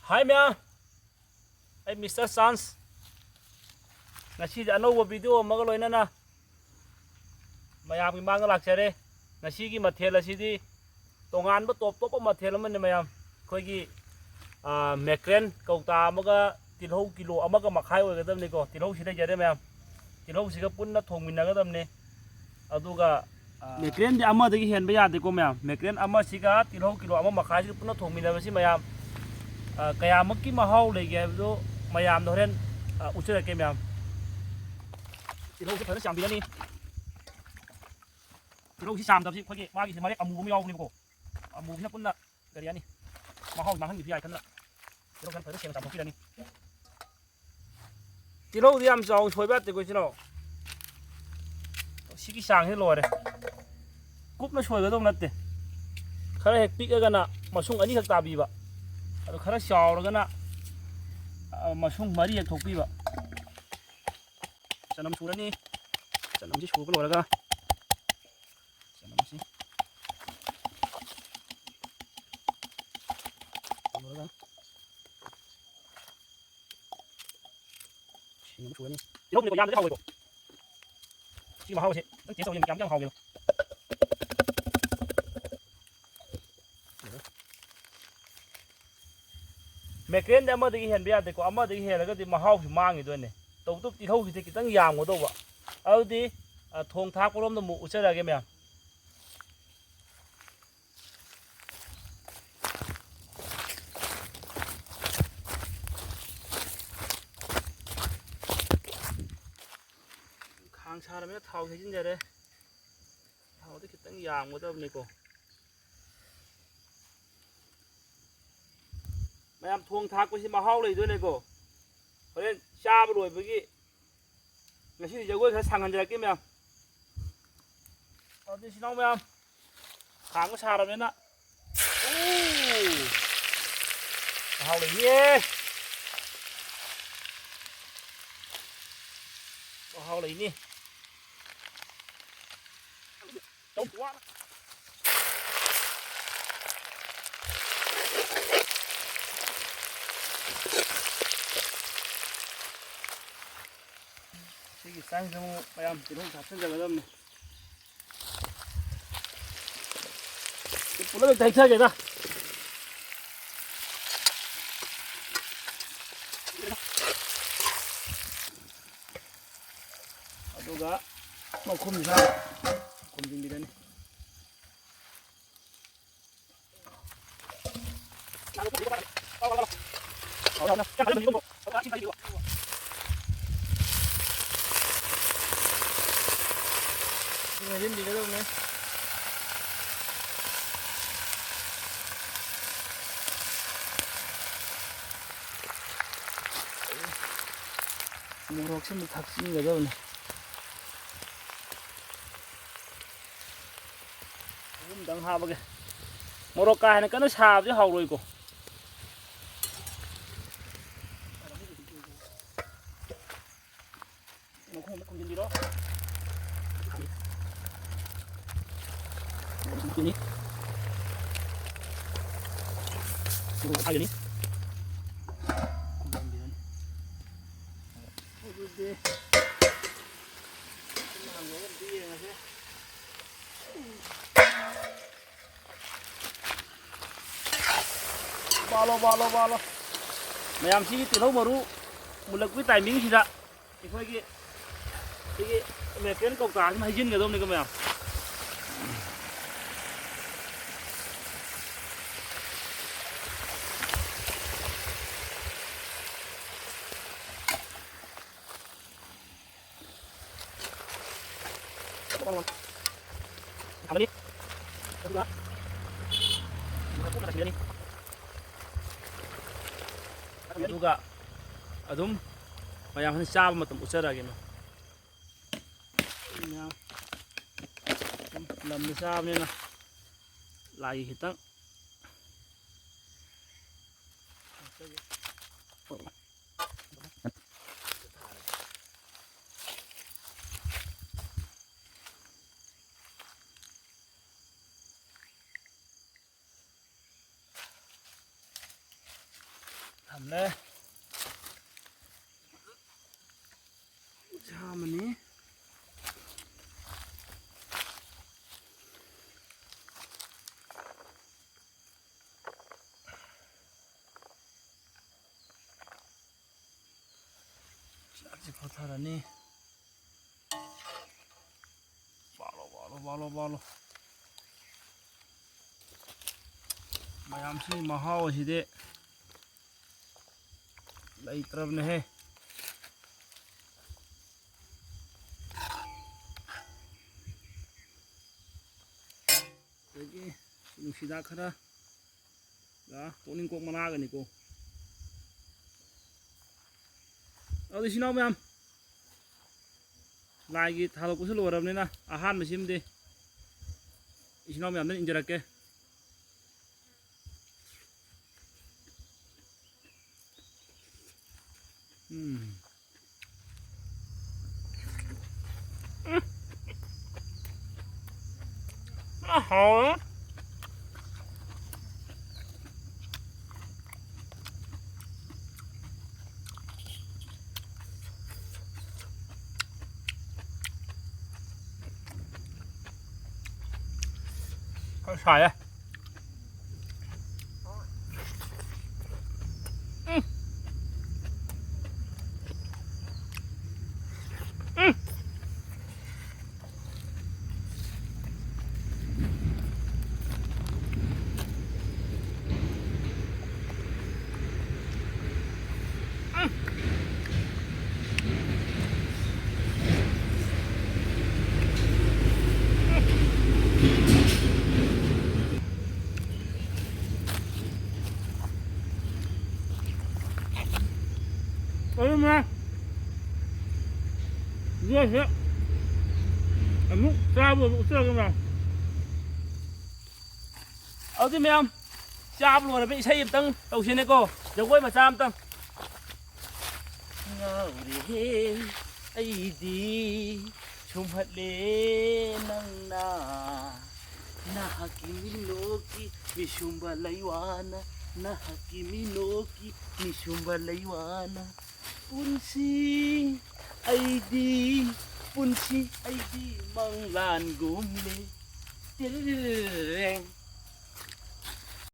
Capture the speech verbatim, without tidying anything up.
ꯍꯥꯏ ꯃꯌꯥꯝ, ꯑꯩ mister chance. ꯉꯁꯤꯗꯤ ꯑꯅꯧꯕ ꯚꯤꯗꯤꯑꯣ ꯑꯃꯒ ꯂꯣꯏꯅꯅ ꯃꯌꯥꯝꯒꯤ ꯃꯥꯡꯗ ꯂꯥꯛꯆꯔꯦ꯫ ꯉꯁꯤꯒꯤ ꯃꯊꯦꯜ ꯑꯁꯤꯗꯤ ꯇꯣꯉꯥꯟꯕ ꯇꯣꯞ ꯇꯣꯞꯄ ꯃꯊꯦꯜ ꯑꯃꯅꯤ ꯃꯌꯥꯝ꯫ ꯑꯩꯈꯣꯏꯒꯤ, ꯑꯥ, ꯃꯦꯀ꯭ꯔꯦꯟ ꯀꯧꯇꯥ ꯑꯃꯒ ꯇꯤꯜꯍꯧ ꯀꯤꯂꯣ ꯑꯃꯒ ꯃꯈꯥꯏ ꯑꯣꯏꯒꯗꯕꯅꯤꯀꯣ꯫ ꯇꯤꯜꯍꯧꯁꯤ ꯂꯩꯖꯔꯦ ꯃꯌꯥꯝ꯫ ꯇꯤꯜꯍꯧꯁꯤꯒ ꯄꯨꯟꯅ ꯊꯣꯡꯃꯤꯟꯅꯒꯗꯕꯅꯤ꯫ ꯑꯗꯨꯒ, ꯑꯥ, ꯃꯦꯀ꯭ꯔꯦꯟꯗꯤ ꯑꯃꯗꯒꯤ ꯍꯦꯟꯕ ꯌꯥꯗꯦꯀꯣ ꯃꯌꯥꯝ꯫ ꯃꯦꯀ꯭ꯔꯦꯟ ꯑꯃꯁꯤꯒ ꯇꯤꯜꯍꯧ ꯀꯤꯂꯣ ꯑꯃ ꯃꯈꯥꯏꯁꯤꯒ ꯄꯨꯟꯅ ꯊꯣꯡꯃꯤꯟꯅꯕꯁꯤ ꯃꯌꯥꯝ, ꯑꯥ, ꯀꯌꯥꯃꯨꯛꯀꯤ ꯃꯍꯥꯎ ꯂꯩꯒꯦ ꯍꯥꯏꯕꯗꯨ ꯃꯌꯥꯝꯗ ꯍꯣꯔꯦꯟ, ꯑꯥ, ꯎꯠꯆꯔꯛꯀꯦ ꯃꯌꯥꯝ꯫ ꯇꯤꯜꯍꯧꯁꯤ ꯐꯖꯅ ꯆꯥꯝꯕꯤꯔꯅꯤ꯫ ꯇꯤꯜꯍꯧꯁꯤ ꯆꯥꯝꯗꯕꯁꯤ ꯑꯩꯈꯣꯏꯒꯤ ꯃꯥꯒꯤꯁꯤ ꯃꯔꯦꯛ ꯑꯃꯨꯕ ꯑꯃ ꯌꯥꯎꯕꯅꯦꯕꯀꯣ꯫ ꯑꯃꯨꯕꯁꯤꯅ ꯄꯨꯟꯅ ꯀꯔꯤ ꯍꯥꯏꯅꯤ, ꯃꯍꯥꯎ ꯃꯥꯡꯍꯟꯈꯤꯕ ꯌꯥꯏ ꯈꯟꯗꯅ ꯇꯤꯜꯍꯧꯁꯤ ꯐꯖꯅ ꯁꯦꯡꯅ ꯆꯥꯝꯊꯣꯛꯄꯤꯔꯅꯤ꯫ ꯇꯤꯜꯍꯧꯗꯤ ꯌꯥꯝ ꯆꯥꯎꯅ ꯁꯣꯏꯕ ꯌꯥꯗꯦꯀꯣ, ꯏꯆꯤꯟ ꯏꯅꯥꯎ꯫ ꯁꯤꯒꯤ ꯆꯥꯡꯁꯤ ꯂꯣꯏꯔꯦ꯫ ꯀꯨꯞꯅ ꯁꯣꯏꯒꯗꯧꯕ ꯅꯠꯇꯦ꯫ ꯈꯔ ꯍꯦꯛ ꯄꯤꯛꯑꯒꯅ ꯃꯁꯨꯡ ꯑꯅꯤꯈꯛ ꯇꯥꯕꯤꯕ, ꯑꯗꯨ ꯈꯔ ꯆꯥꯎꯔꯒꯅ, ꯑ, ꯃꯁꯨꯡ ꯃꯔꯤ ꯍꯦꯛ ꯊꯣꯛꯄꯤꯕ꯫ ꯆꯅꯝ ꯁꯨꯔꯅꯤ꯫ ꯆꯅꯝꯁꯤ ꯁꯨꯕ ꯂꯣꯏꯔꯒ, ꯆꯅꯝꯁꯤ ꯂꯣꯏꯔꯒ ꯁꯤꯡ ꯑꯃ ꯁꯨꯔꯅꯤ꯫ ꯇꯤꯜꯍꯧꯅꯤꯀꯣ, ꯌꯥꯝꯗ꯭ꯔꯗꯤ ꯍꯥꯎꯔꯣꯏꯀꯣ꯫ ꯁꯤ ꯃꯍꯥꯎꯁꯦ ꯅꯪ ꯇꯦꯁ ꯇꯧ ꯌꯦꯡꯉꯨ, ꯀꯌꯥꯝ ꯀꯌꯥꯝ ꯍꯥꯎꯒꯦꯗꯣ꯫ ꯃꯦꯀ꯭ꯔꯦꯟꯗꯤ ꯑꯃꯗꯒꯤ ꯍꯦꯟꯕ ꯌꯥꯗꯦꯀꯣ, ꯑꯃꯗꯒꯤ ꯍꯦꯜꯂꯒꯗꯤ ꯃꯍꯥꯎꯁꯤ ꯃꯥꯡꯈꯤꯗꯣꯏꯅꯦ꯫ ꯇꯧꯕꯇꯕꯨ ꯇꯤꯜꯍꯧꯁꯤꯗꯤ ꯈꯤꯇꯪ ꯌꯥꯝꯒꯗꯧꯕ꯫ ꯑꯗꯨꯗꯤ, ꯑ, ꯊꯣꯡ ꯊꯥꯛꯄꯔꯣꯝꯗ ꯑꯃꯨꯛ ꯎꯠꯆꯔꯛꯑꯒꯦ ꯃꯌꯥꯝ꯫ ꯈꯥꯡ ꯁꯥꯔꯕꯅꯤꯅ ꯊꯥꯎ ꯍꯩꯖꯤꯟꯖꯔꯦ꯫ ꯊꯥꯎꯗꯤ ꯈꯤꯇꯪ ꯌꯥꯝꯒꯗꯕꯅꯤꯀꯣ꯫ ꯃꯌꯥꯝ, ꯊꯣꯡ ꯊꯥꯛꯄꯁꯤ ꯃꯍꯥꯎ ꯂꯩꯗꯣꯏꯅꯦꯀꯣ꯫ ꯍꯣꯔꯦꯟ ꯆꯥꯕ ꯂꯣꯏꯕꯒꯤ ꯉꯁꯤꯗꯤ ꯖꯒꯣꯏ ꯈꯔ ꯁꯥꯡꯍꯟꯖꯔꯛꯀꯦ ꯃꯌꯥꯝ꯫ ꯑꯗꯨꯗꯤ ꯏꯆꯤꯟ ꯏꯅꯥꯎ ꯃꯌꯥꯝ, ꯈꯥꯡꯕ ꯁꯥꯔꯕꯅꯤꯅ꯫ ꯎ! ꯃꯍꯥꯎ ꯂꯩꯅꯤꯌꯦ꯫ ꯃꯍꯥꯎ ꯂꯩꯅꯤ꯫ ꯇꯧ꯫ ꯆꯥꯛ ꯌꯦꯟꯁꯥꯡ ꯃꯌꯥꯝ ꯇꯤꯜꯍꯧ ꯍꯥꯞꯆꯤꯟꯖꯒꯗꯕꯅꯤ꯫ ꯄꯨꯂꯞ ꯍꯦꯛꯇ ꯍꯦꯛꯊꯒꯦꯗ꯫ ꯑꯗꯨꯒ ꯃꯈꯨꯝꯁꯤꯗ ꯈꯨꯝꯖꯤꯟꯕꯤꯔꯅꯤ꯫ ꯍꯩꯖꯤꯟꯕꯤꯒꯗꯧꯅꯦ꯫ ꯃꯣꯔꯣꯛꯁꯤꯃꯨꯛ ꯊꯥꯛꯆꯤꯟꯒꯗꯧꯅꯦ꯫ ꯑꯍꯨꯝꯗꯪ ꯍꯥꯞꯄꯒꯦ꯫ ꯃꯣꯔꯣꯛ ꯀꯥ ꯍꯦꯟꯅ ꯀꯟꯅ ꯁꯥꯕꯗꯤ ꯍꯥꯎꯔꯣꯏꯀꯣ꯫ ꯃꯈꯨꯝ ꯑꯃꯨꯛ ꯈꯨꯝꯖꯤꯟꯕꯤꯔꯣ꯫ ꯃꯈꯨꯝ ꯍꯥꯞꯀꯅꯤ꯫ ꯑꯗꯨꯗꯤ ꯍꯥꯡꯗꯣꯛꯑꯒ ꯑꯝꯇ ꯌꯦꯡꯉꯁꯦ꯫ ꯕꯥꯂꯣ, ꯕꯥꯂꯣ, ꯕꯥꯂꯣ꯫ ꯃꯌꯥꯝ, ꯁꯤꯒꯤ ꯇꯤꯜꯍꯧ ꯃꯔꯨ ꯃꯨꯜꯂꯛꯄꯒꯤ ꯇꯥꯏꯃꯤꯡꯁꯤꯗ ꯑꯩꯈꯣꯏꯒꯤ ꯁꯤꯒꯤ ꯃꯦꯀꯦꯟ ꯀꯧꯇꯥꯁꯤꯃ ꯍꯩꯖꯤꯟꯒꯗꯧꯅꯤꯀꯣ ꯃꯌꯥꯝ꯫ ꯊꯝꯃꯅꯤ꯫ ꯑꯗꯨꯒ ꯑꯗꯨꯒ ꯑꯗꯨꯝ ꯃꯌꯥꯝ ꯍꯣꯔꯦꯟ ꯆꯥꯕ ꯃꯇꯝ ꯎꯠꯆꯔꯛꯑꯒꯦ꯫ ꯃꯌꯥꯝ ꯂꯝꯗ ꯆꯥꯕꯅꯤꯅ ꯂꯥꯏꯒꯤ ꯈꯤꯇꯪ꯫ ꯊꯝꯃꯦ꯫ ꯁꯥ ꯑꯃꯅꯤ꯫ ꯁꯤ ꯈꯣꯊꯔꯅꯤ꯫ ꯕꯥꯂꯣ, ꯕꯥꯂꯣ, ꯕꯥꯂꯣ, ꯕꯥꯂꯣ꯫ ꯃꯌꯥꯝꯁꯤ ꯃꯍꯥꯎ ꯑꯁꯤꯗꯤ ꯂꯩꯇ꯭ꯔꯕꯅꯦꯍꯦ꯫ ꯑꯗꯒꯤ ꯅꯨꯡꯁꯤꯗꯥꯛ ꯈꯔ, ꯇꯣꯛꯅꯤꯡꯀꯣꯛ ꯃꯅꯥꯒꯅꯤꯀꯣ꯫ ꯑꯗꯨ ꯏꯆꯤꯟ ꯏꯅꯥꯎ ꯃꯌꯥꯝ, ꯂꯥꯏꯒꯤ ꯊꯥꯗꯣꯛꯄꯁꯨ ꯂꯣꯏꯔꯕꯅꯤꯅ ꯑꯍꯥꯟꯕꯁꯤꯃꯗꯤ ꯏꯆꯤꯟ ꯏꯅꯥꯎ ꯃꯌꯥꯝꯗ ꯏꯟꯖꯔꯛꯀꯦ꯫ ꯎꯝ꯫ ꯑ, ꯍꯥꯎꯋꯦ꯫ ꯈꯔ ꯁꯥꯏꯌꯦ꯫ ꯎꯝ꯫ ꯎꯝ꯫ ꯑꯗꯨꯅ ꯌꯦꯟꯁꯦ ꯑꯃꯨꯛ ꯆꯥꯕ ꯑꯃꯨꯛ ꯎꯠꯆꯔꯒꯦ ꯃꯌꯥꯝ꯫ ꯑꯗꯨꯗꯤ ꯃꯌꯥꯝ, ꯆꯥꯕ ꯂꯣꯏꯔꯕ ꯏꯁꯩ ꯑꯝꯇꯪ ꯇꯧꯁꯤꯅꯦꯀꯣ, ꯖꯒꯣꯏ ꯃꯆꯥ ꯑꯝꯇꯪ꯫ ꯉꯥꯎꯔꯦꯍꯦ ꯑꯩꯗꯤ ꯁꯨꯝꯍꯠꯂꯦ ꯅꯪꯅ, ꯅꯍꯥꯛꯀꯤ ꯃꯤꯅꯣꯛꯀꯤ ꯃꯤꯁꯨꯝꯕ ꯂꯩꯋꯥꯅ, ꯅꯍꯥꯛꯀꯤ ꯃꯤꯅꯣꯛꯀꯤ ꯃꯤꯁꯨꯝꯕ ꯂꯩꯋꯥꯅ꯫ ꯄꯨꯟꯁꯤ ꯑꯩꯗꯤ, ꯄꯨꯟꯁꯤ ꯑꯩꯗꯤ ꯃꯪꯂꯥꯟꯒꯨꯝꯂꯦ꯫ ꯇꯦꯔꯦꯔꯦꯔꯦꯔꯦꯡ꯫